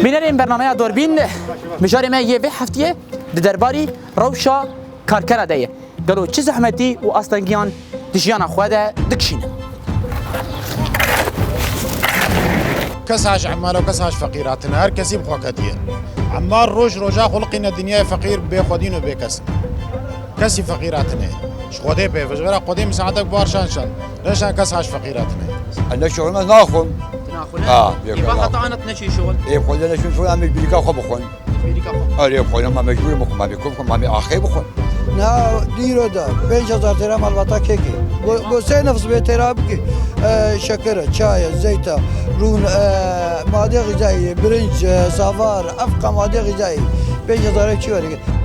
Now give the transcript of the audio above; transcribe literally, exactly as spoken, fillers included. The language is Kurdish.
Bînerên bernameya Dorbîn, mijarê me yê vê heftiyê di derbarî rewşa karkera de ye. Gelo çi zehmetî û astengiyan di jiyana xwe de dikişînin? Kes haş emmar û kes haş feqîr hatine. Her kesî bi xwe ketiye. Emmar roj roja xuliqîne dinyayê, feqîr bê xwedîn û bê kes in. Kesî feqîr hatine. Ji Xwedê pê ve, ji vera Xwedê misaetek bar şan şan. Neşan kes haş feqîr hatine. E, ne şuxul me naxwim. Naxwim. Ha, yok, Ê, ba yok. Heta ana tu neçî şuxul? Ê, Xwedê neşin şuxul, em ê bîrîka xwe bixwin. Bîrîka xwe. Erê, xwedê me mecbûr bixwin, me bê kum xwin, me bê axê bixwin. Na, dîro de pênc hezar têra malbata kekê. Bo, bo sê nefs bê têra bike. E, şeker, çay, zeyta, rûn, e, madê xîzayî, birinc, e, savar, efqa madê xîzayî. Pênc hezar çi were?